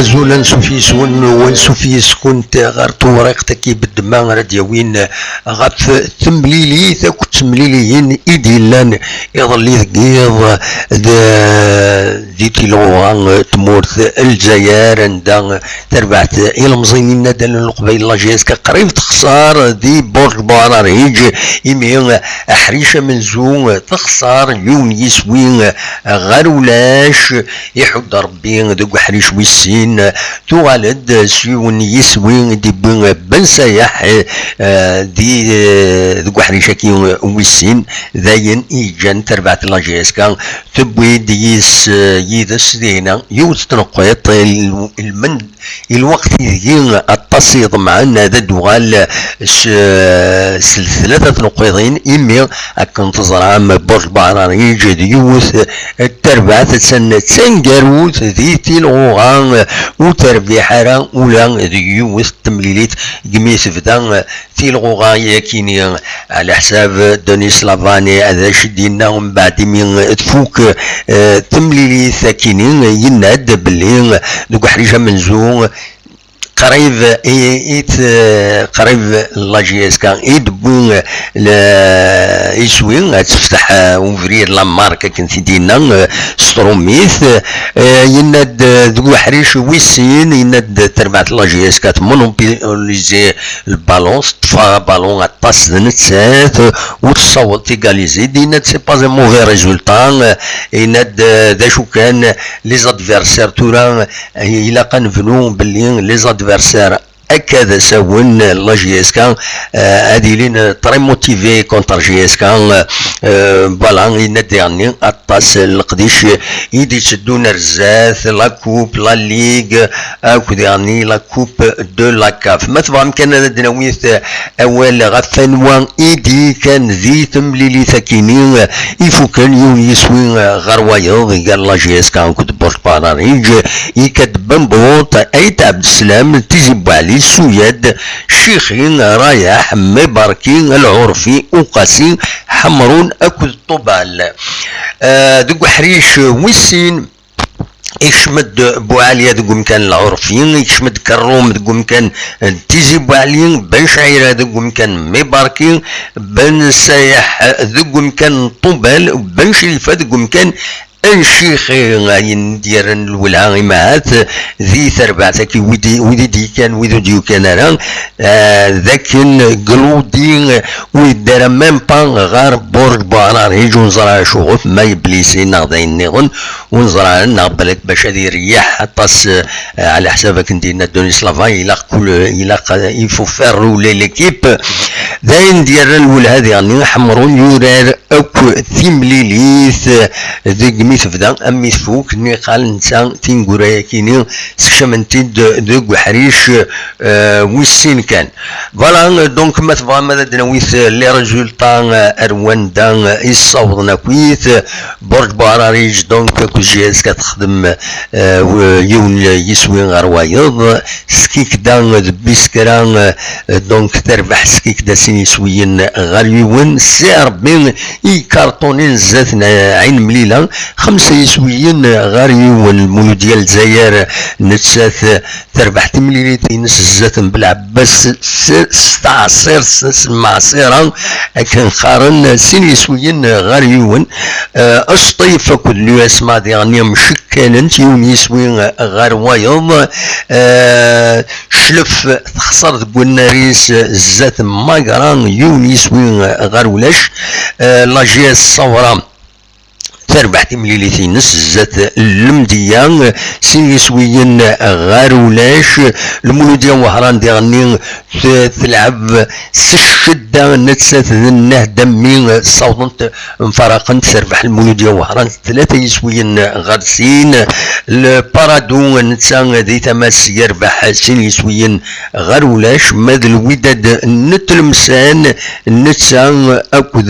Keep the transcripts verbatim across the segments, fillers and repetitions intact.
Azul ansuf yes-wen, wansuf yes-kunt ɣer tewriqt-agi bedma ara d-yawin ɣef temlilit akked temliliyin i d-yellan iḍelli deg yiḍ d-, di tilɣuɣa n tmurt n Lezzayer, anda tarbaɛt ilemẓiyen n yinaddalen n Leqbayel, la J S K, qrib texṣer di Burj Buɛrariǧ, imi aḥric amenzu texṣer yiwen yiswi ɣer ulac. Iḥudd Rebbi deg uḥric wis sin, tuɣal-d s yiwen yiswi i d-iwwi Ben Sayaḥ, eh, di, eh, deg uḥric-agi wis sin, d ayen i yeǧǧan tarbaɛt n la J S K tewwi-d yis-, eh, yid-s dinna yiwet n tneqqiṭ, il-, ilmend i lweqt ideg aṭas i iḍemɛen ad d-uɣal s, s tlata tneqqiḍin, imi akken teẓram Burj Buɛrariǧ d yiwet n terbaɛt attan d taneggarut di tilɣuɣa, ur terbiḥ ara ula d yiwet n temlilit deg mi tebda tilɣuɣa-yakini. Ɛla ḥsab Denis Lavani, d acu i d-yenna mbeɛd imi tfuk, eh, temlilit-akini, yenna-d belli deg uḥric amenzu qrib i, i t-, qrib la J S K i d-wwi le-, iswi, ad tefteḥ, eh, ubrid, la marque, akken t-id-yenna, eh, s trumit. Eh, yenna-d, eh, deg uḥric wis sin, yenna-d terbaɛt la J S K tmonopoliser le ballon, teṭṭef ballon aṭas d nettat, ur tessaweḍ égaliser. Yenna-d c'est pas un mauvais résultat. Yenna-d, eh, d acu kan, les adversaires tura, eh, ilaq ad nebnu belli les adversaires akka d asawen, la J S K, eh, ad ilin très motivés contre J S K. Eh, voilà, yenna-d diɣenni aṭas n leqdic i d-itteddun ar zdat, la coupe, la ligue, akk diɣenni la coupe de la CAF. Ma tebɣam kan ad d-nawi awal ɣef wanwa i d-yekkan di temlilit-akini, ifuken yiwen yiswi ɣer wayeḍ gar la J S K akked Burj Buɛrariǧ, yekka-d Bambout, Ait Abdeslam, Tizi Bouali, Souyad, Chixi, Rayaḥ, Mebarki, Lɛurfi, Uqasi, Ḥemrun akked Ṭubal. Eh, deg uḥric wis sin, ikcem-d Buɛalya deg umkan n Lɛurfi, ikcem-d Kerrum deg umkan n Tizi Buɛli, Ben Cɛira deg umkan n Mibarki, Ben Sayaḥ deg umkan n Ṭubal, Ben Crifa deg umkan n Cixi. Ayen d-yerran lwelha imahat di terbaɛt-agi, wid i, wid i d-yekkan, wid ur d-yukan ara, eh, d akken Gludi ur yeddi ara même pas ɣer Burj Buɛrariǧ, ur neẓra acuɣef, ma yeblisi neɣ d ayen nniḍen, ur neẓra ara, neɣ balak bac ad ireyyeḥ aṭas, eh, ɛla ḥsab akken d-yenna Denis Lavani, ilaq kul, ilaq, eh, il faut faire rouler l'équipe. D ayen d-yerran lwelha diɣenni, Ḥemrun yurar akk timlilit, eh, deg mi tebda, am mi tfuk, niqal netta tineggura-yakini sekcamen-t-id deg uḥric, eh, wis sin kan. Voilà, donc ma tebɣam ad d-nawi les résultats, eh, ar wanda, eh, i ssawḍen akkit, eh, Burj Buɛrariǧ, donc, akked J S K texdem, eh, w-, yiwen yiswi ɣer wayeḍ, Skikda d Biskra, eh, donc terbeḥ Skikda sin yiswiyen ɣer yiwen, Si Rebbi ikarṭunin zdat n Ɛin Mlila, xemsa yiswiyen ɣer yiwen. Lmuludya Lezzayer nettat terbeḥ timlilit-ines zdat n Belɛebbas s, s teɛṣirt, s, s lmeɛṣira, akken qqaren, sin yiswiyen ɣer yiwen. Eh, Sṭif akked l'U S M A diɣen mcekkanen yiwen yiswi ɣer wayeḍ. Eh, Clef texṣer deg unnar-is zdat Magra, yiwen yiswi ɣer ulac. Eh, la J S Ṣawra terbeḥ timlilit-ines zdat Lemdeyya, sin yiswiyen ɣer ulac. Lmuludya Wehran diɣenni t-, telɛeb s ccedda, nettat d Nnehda mi ssawḍent mfaraqent, terbeḥ Lmuludya Wehran tlata yiswiyen ɣer sin. Lparadu netta di tama-s yerbeḥ sin yiswiyen ɣer ulac, ma d Lwidad n Tlemsan netta akked,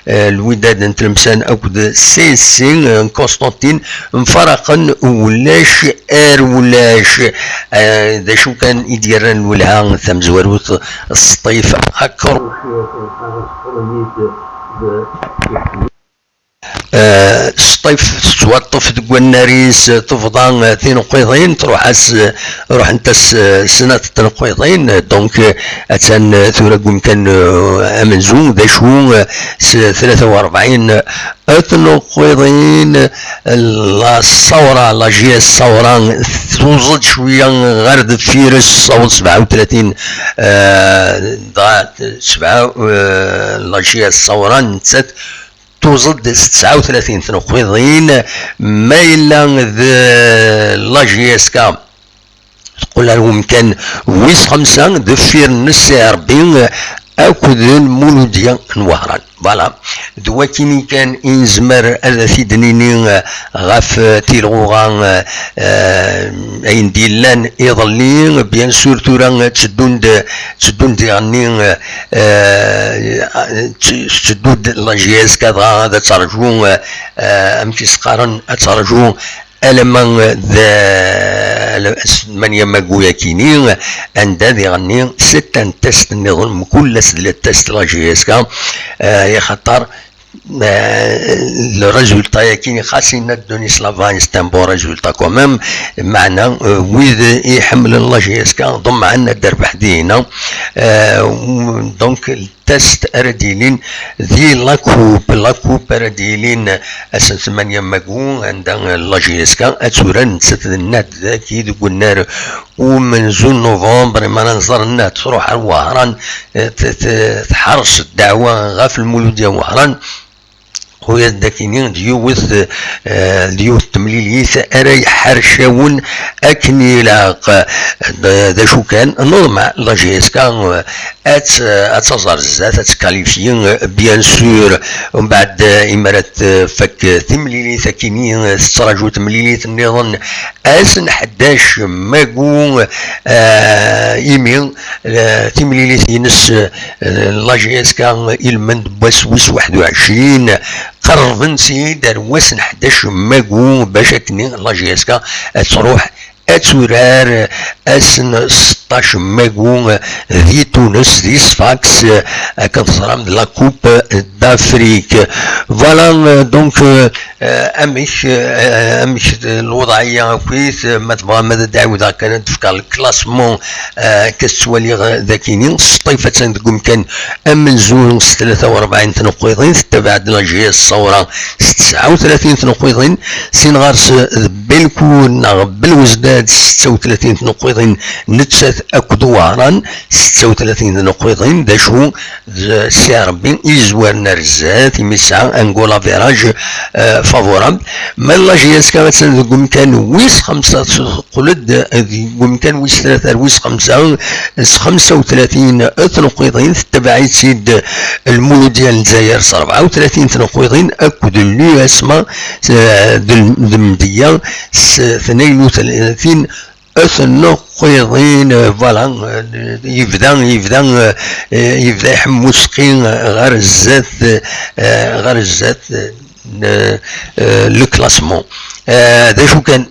eh, Lwidad n Tlemsan akked C S C, eh, n Constantine mfaraqen ulac ar ulac. Eh, d acu kan i d-yerran lwelha tamezwarut, Sṭif Akruc. Eh, Sṭif tettwaṭṭef deg wannar-is, tebḍa, eh, tineqqiḍin, truḥ-as, eh, ruḥent-as, eh, snat tneqqiḍin, donc, eh, attan, eh, tura deg umkan, eh, amenzu, d acu, eh, s tlata u rebɛin, eh, tneqqiḍin, eh, la Ṣawra, la J S Ṣawra, tuẓ-d cwiya ɣer deffir, tessaweḍ sebɛa u tlatin, eh, dɣa sebɛa, eh, la J S Ṣawra nettat tuẓ-d s tesɛa u tlatin tneqqiḍin, ma yella d la J S K teqqel ar wemkan wis xemsa deffir n Sserbi akked Lmuludya n Wehran. Voilà, d wakini kan i nezmer ad t-id-nini, eh, ɣef, eh, tilɣuɣa, eh, eh, ayen d-yellan iḍelli. Bien sûr, tura, eh, tteddun-d, tteddun-d diɣenni, eh, eh, tt-, tetteddu-d la J S K dɣa ad terǧu, eh, eh, amek i s-qqaren, ad terǧu alamma d, eh, s tmanya magu yakini, anda diɣenni setta n test nniḍen, mkul ass d la test la J S K, eh, ixaṭer, eh, le résultat yakini, xas inna Denis Lavagn, c'est un bon résultat quand même, meɛna, eh, wid iḥemmlen la J S K ḍemɛen ad d-terbeḥ dihina. Eh, donc, test ara d-yilin di la coupe, la coupe ara d-yilin ass n tmanya magu, anda la J S K ad turar nettat d Nat daki deg unnar umenzu n novembre, mi ara nẓer Nat truḥ ar Wehran, eh, t-, t-, tḥerc ddeɛwa ɣef Lmuludya Wehran. Xuya d akini d yiwet, eh, d yiwet temlilit ara iḥercawen akken ilaq. D, d acu kan, normal, la J S K, eh, ad, ad taẓ ar zdat, ad tkalifyi, eh, bien sûr, mbeɛd, eh, imi ara tfak timlilit akini, eh, tettraǧu temlilit nniḍen, ass n ḥdac magu, eh, imi, eh, timlilit-ines, eh, la J S K ilmend n wass wis waḥed u ɛecrin, qerrben-tt-id ar wass n ḥdac magu, bac akken la J S K ad truḥ ad turar ass n seṭṭac magu di Tunes, di Sfax, akken teẓram, d la Coupe d'Afrique. Voilà, euh, donc, euh, euh, amek, euh, amek lwḍeɛ-ya akkit, euh, ma tebɣam ad d-ɛiwdeɣ kan ad d-fkeɣ le classement, euh, akka tettwaliḍ dakini, Sṭif attan deg umkan amenzu s tlata u rebɛin tneqqiḍin, tettabaɛ-d la J S Ṣawra s tesɛa u tlatin tneqqiḍin, sin ɣer-s d Belku neɣ Belwezdad s setta u tlatin tneqqiḍin, nettat akked Wehran s setta u tlatin tneqqiḍin, d acu d Si Rebbi i yezwaren ar zdat, imi tesɛa un goal average, euh, favorable. Ma la J S K attan deg umkan wis xemsa, teqqel-d deg umkan wis tlata ar wis xemsa s xemsa u tlatin tneqqiḍin, tettabaɛ-itt-id Lmuludya n Lezzayer s rebɛa u tlatin tneqqiḍin akked l'U S M A, eh, d, d Mdiyya s tnayen u tlatin tneqqiḍin. Eh, voilà, eh, yebda, yebda, eh, yebda iḥemmu Seqqi ɣer zdat, eh, ɣer zdat, eh, eh, le classement. Eh, d acu kan,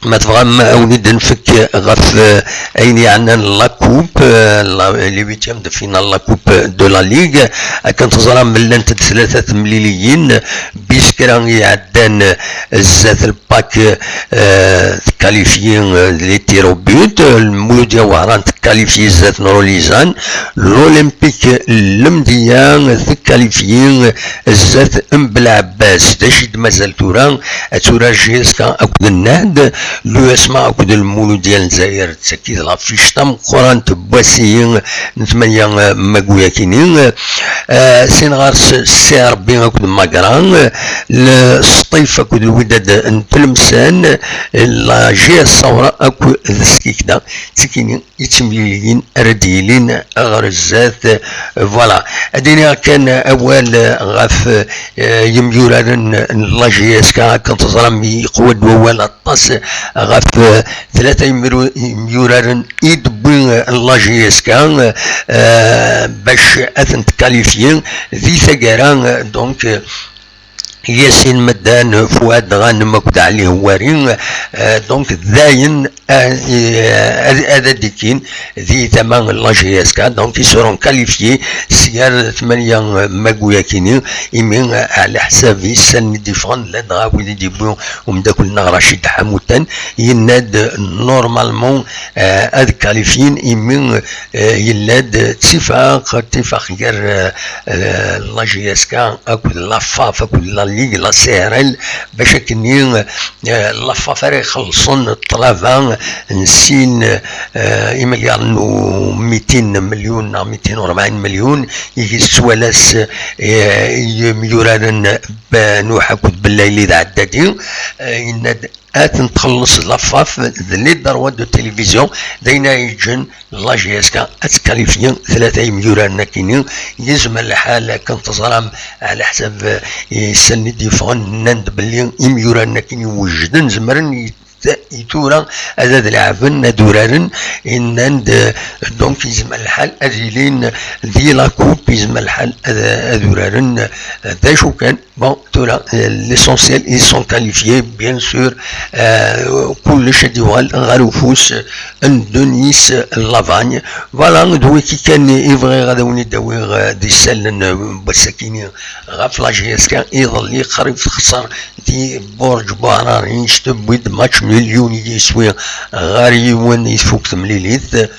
ma tebɣam, a wen-id-nfek ɣef, eh, ayen yeɛnan la coupe, eh, la, les huitièmes de finale la coupe de la ligue. Akken teẓram, llant-d tlata temliliyin, bis kra iɛeddan, eh, zdat lpak, eh, tkalifyi, eh, les tirs au but, eh, Lmuludya Wehran tkalifyi zdat n Lulizan, l'Olympique Lemdiyya tkalifyi zdat n Belɛebbas. D acu i d-mazal tura? Ad turar J S K akked Nnad, l'U S M A akked Lmuludya n Lezzayer, d tagi d l'affiche tameqqrant n wass-agi n tmanya, eh, magu yakini. Eh, sin ɣer-s, Si Rebbi akked Magra, eh, Sṭif akked Lwidad n Tlemsan, eh, la J S Ṣawra akked Skikda. D tikini i d timliliyin ara d-yilin ɣer zdat. Voilà. Ad iniɣ kan awal ɣef, eh, yimyuraren n la J S K, akken teẓram, yeqwa-d wawal aṭas ɣef, eh, tlata imru-, imyuraren i d-tewwi la J S K, eh, bac ad ten-tkalifyi di taggara, eh, donc, eh, Yasin Meddan, Fouad Ghanem akked Ali Houari, eh, donc, dayen ad, ad, ad d-ikkin di tama n la J S K, donc ils seront qualifiés si ar tmanya magu-yakini, imi, ɛla ḥsab-is, allen i d-yeffɣen, llan dɣa wid i d-yewwi umeddakel-nneɣ Racid Ḥamutan, yenna-d normalement, eh, ad qualifyin, imi, eh, yella-d ttifaq, ttifaq gar, eh, eh, la J S K akked la faf, akked la Ligue, la C R L, bac akken-nni, eh, la faf ara ixellṣen ṭṭlaba n sin, eh, imelyaren u mitin milyun neɣ mitin u rebɛin milyun i yettwalas, eh, i yemyuraren Banuḥ akked Bellayli d Ɛeddadi, eh, yenna-d ad ten-txelleṣ la faf d les droits de télévision, d ayen ara yeǧǧen la J S K ad tkalifyi tlata imyuraren akini. Yezmer lḥal akken teẓram, ɛla ḥsab, eh, isallen i d-yeffɣen, nnan-d belli imyuraren akini wejden, zemren i, i tura ad, ad leɛben, ad uraren, nnan-d, eh, donc yezmer lḥal ad ilin di la coupe, yezmer lḥal ad, ad uraren, eh, d acu kan. Bon, tura, eh, l'essentiel, ils sont qualifiés, bien sûr. Eh, kullec ad yuɣal ɣer ufus n ddunit n Lavagne. Voilà, d wiki kan i bɣiɣ ad awen-id-awiɣ, eh, d isallen, eh, n wass-akini ɣef la J S K. Iḍelli qrib texṣer di Burǧ Buɛrari, s tewwi-d match nul, yiwen i yiswi ɣer yiwen, i tfuk temlilit.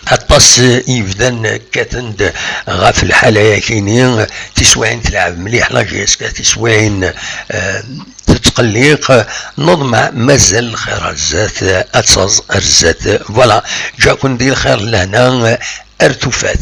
Aṭas i yebdan kkaten-d ɣef lḥala-yakini, tiswiɛin telɛeb mliḥ la J S K, tiswiɛin, eh, tettqelliq. Neḍmeɛ mazal lxir ar zdat, ad taẓ ar zdat. Voilà, ǧǧa-ken di lxir, lehna ar tufat.